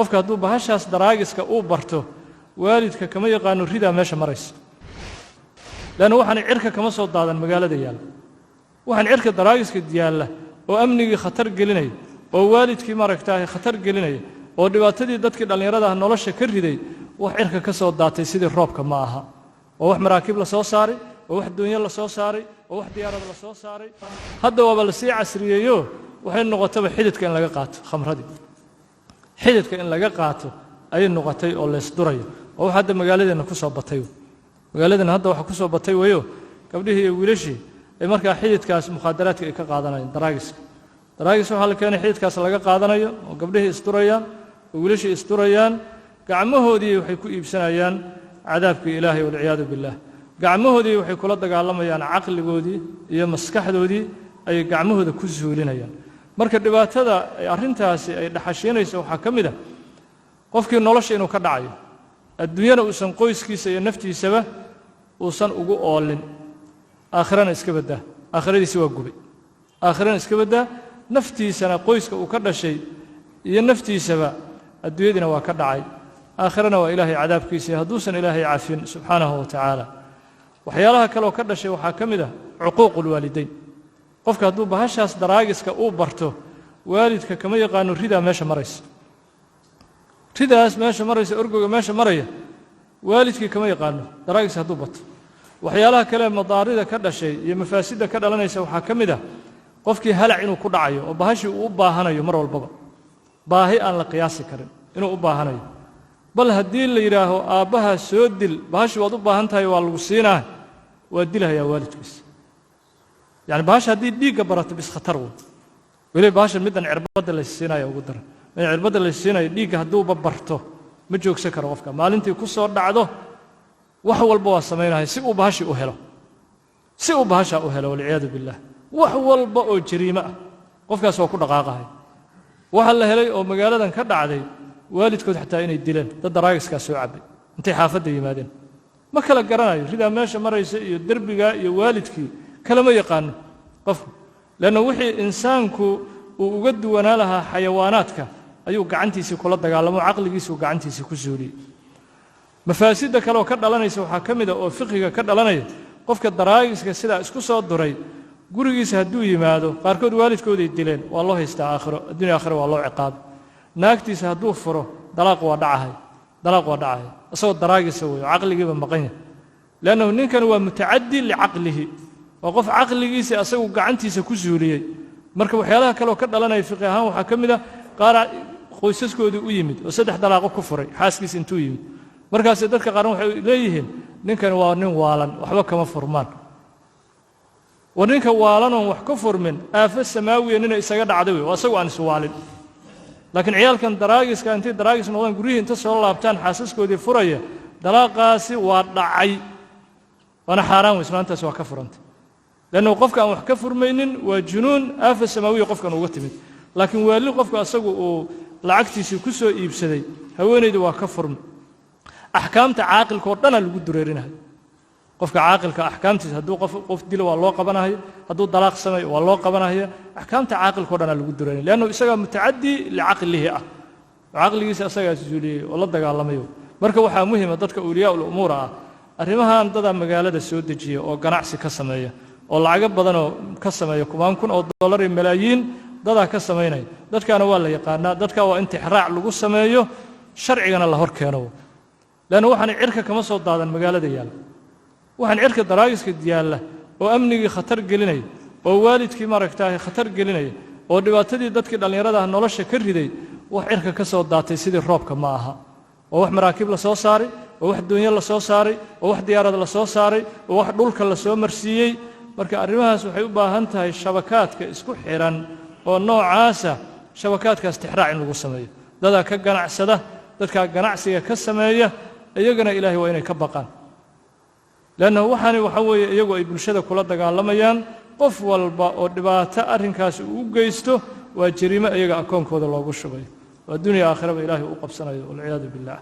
Qofka hadduu bahashaas daraagiska uu barto, waalidka kama yaqaano ridaa meesha maraysa, leanna waxaan cirka kama soo daadan magaalada yaalla. Waxaan cirka daraagiska yaalla oo amnigii khatar gelinaya, oo waalidkii maaragtaahay khatar gelinaya, oo dhibaatadii dadkii dhallinyarada ah nolosha ka riday, wax cirka ka soo daatay sidii roobka ma aha. Oo wax maraakiib la soo saaray, oo wax doonyo la soo saaray, oo wax diyaarad la soo saaray. Hadda waaba la sii casriyeeyo, waxay noqotaba xididka in laga qaato khamradii, xididka in laga qaato ayay noqotay oo laysdurayo. Oo wax hadda magaaladeenna ku soo batay, magaaladeenna hadda waxa ku soo batay weeyo gabdhihii iyo wiilashii ay markaa xididkaas mukhaadaraadka ay ka qaadanayaan, daraagiska. Daraagis waxaa la keenay xididkaas laga qaadanayo oo gabdhihii isdurayaan oo wiilashii isdurayaan. Gacmahoodii waxay ku iibsanayaan cadaabkii Ilaahay, walciyaadu billaah. Gacmahoodii waxay kula dagaalamayaan caqligoodii iyo maskaxdoodii ayay gacmahooda ku zuulinayaan. Marka dhibaatada ay arrintaasi ay dhaxashiinayso waxaa ka mid a qofkii nolosha inuu ka dhacayo, adduunyana uusan qoyskiisa iyo naftiisaba uusan ugu oolin, aakhirana iska baddaa, aakhiradiisi waa gubay, aakhirana iska baddaa, naftiisana, qoyska uu ka dhashay iyo naftiisaba, adduunyadiina waa ka dhacay, aakhirana waa Ilaahay cadaabkiisii hadduusan Ilaahay cafin subxaanahu wa tacaala. Waxyaalaha kaleoo ka dhashay waxaa ka mid ah cuquuqu lwaalidayn. Qofka hadduu bahashaas daraagiska uu barto, waalidka kama yaqaano ridaa meesha maraysa, ridaas meesha maraysa, orgoga meesha maraya, waalidkii kama yaqaano daraagis hadduu bato. Waxyaalaha kale madaarida ka dhashay iyo mafaasidda ka dhalanaysa waxaa ka mid ah qofkii halac inuu ku dhacayo oo bahashii uu u baahanayo mar walbaba, baahi aan la qiyaasi karin inuu u baahanayo. Bal haddii la yidhaaho aabbaha soo dil, bahashii waad u baahan tahay, waa lagu siinaa, waa dilahayaa waalidkiisa. Yacni bahasha haddii dhiigga barato bis khatar wey. Weliba bahashan middan cirbadda la siinaya ugu daran. Middan cirbadda la siinayo dhiigga hadduuba barto ma joogsan karo. Qofka maalintii ku soo dhacdo wax walba waa samaynaya si uu bahashii u helo, si uu bahashaa u helo, walciyaadu billaah. Wax walba oo jariimo ah qofkaas waa ku dhaqaaqahay. Waxa la helay oo magaaladan ka dhacday waalidkood xataa inay dileen dad daraagiskaa soo cabbay intay xaafadda yimaadeen. Ma kala garanayo ridaa meesha maraysa iyo derbigaa iyo waalidkii, kalama yaqaano qofku, leanna wixii insaanku uu uga duwanaa lahaa xayawaanaadka ayuu gacantiisii kula dagaalamo, caqligiisuu gacantiisii ku suuliyey. Mafaasidda kale oo ka dhalanaysa waxaa ka mid a oo fiqiga ka dhalanaya, qofka daraagiska sidaa isku soo duray gurigiisa hadduu yimaado, qaarkood waalidkooday dileen, waa loo haystaa aakhiro, addunya aakhiro waa loo ciqaabay. Naagtiisa hadduu furo, dalaaq waa dhacahay, dalaaq waa dhacahay, isagoo daraagisa weyo, caqligiiba maqan yahay, leannahu ninkan waa mutacaddi licaqlihi, waa qof caqligiisa asagu gacantiisa ku suuliyey. Marka waxyaalaha kaleoo ka dhalanaya fiqi ahaan waxaa ka mid a qaar qoysaskoodii u yimid oo 3 dalaaqo ku furay xaaskiisa intuu yimid. Markaase dadka qaarna waxay leeyihiin ninkan waa nin waalan, waxba kama furmaan. War ninka waalanoon wax ka furmin aafo samaawiya nina isaga dhacday wey, waa isagu aan iswaalin. Laakiin ciyaalkan daraagiska intay daraagis noqdaan guryihii inta soo laabtaan xaasaskoodii furaya, dalaaqaasi waa dhacay, waana xaaraan wey, islaantaasi waa ka furantay, leannu qofka aan wax ka furmaynin waa junuun aafa samaawiya qofkan uga timid. Laakiin waali qofku asagu uu lacagtiisii ku soo iibsaday, haweenaydu waa ka furmi. Axkaamta caaqilka oo dhanaa lagu dureerinayo qofka caaqilka axkaamtiisa. Hadduu qof dilo waa loo qabanahaya, hadduu dalaaq sameeyo waa loo qabanahaya. Axkaamta caaqilka o dhanaa lagu dureerinaya, leannu isagaa mutacaddi licaqlihi ah, oo caqligiisa asagaa zuuliyey oo la dagaalamayo. Marka waxaa muhima dadka awliyaa ul umuura ah, arrimahan dadaa magaalada soo dejiya oo ganacsi ka sameeya oo lacago badanoo ka sameeya, kumaan kun oo dollar iyo malaayiin dadaa ka samaynaya. Dadkaana waa la yaqaanaa, dadka waa in tixraac lagu sameeyo, sharcigana la hor keeno, leanna waxaan cirka kama soo daadan magaalada yaalla. Waxaan cirka daraagiska yaalla oo amnigii khatar gelinaya, oo waalidkii maaragtaahay khatar gelinaya, oo dhibaatadii dadkii dhallinyarada ah nolosha ka riday, wax cirka ka soo daatay sidii roobka ma aha. Oo wax maraakiib la soo saaray, oo wax doonyo la soo saaray, oo wax diyaarad la soo saaray, oo wax dhulka la soo marsiiyey. Marka arrimahaas waxay u baahan tahay shabakaadka isku xiran oo noocaasa, shabakaadkaas tixraac in lagu sameeyo. Dadaa ka ganacsada, dadkaa ganacsiga ka sameeya, iyagana Ilaahay waa inay ka baqaan, leanna waxaani waxa weeye iyagu ay bulshada kula dagaalamayaan. Qof walba oo dhibaato arrinkaasi uu u geysto waa jariimo iyaga akoonkooda loogu shubayo, oo addunya aakhiraba Ilaahay u qabsanayo, walciyaadu billaah.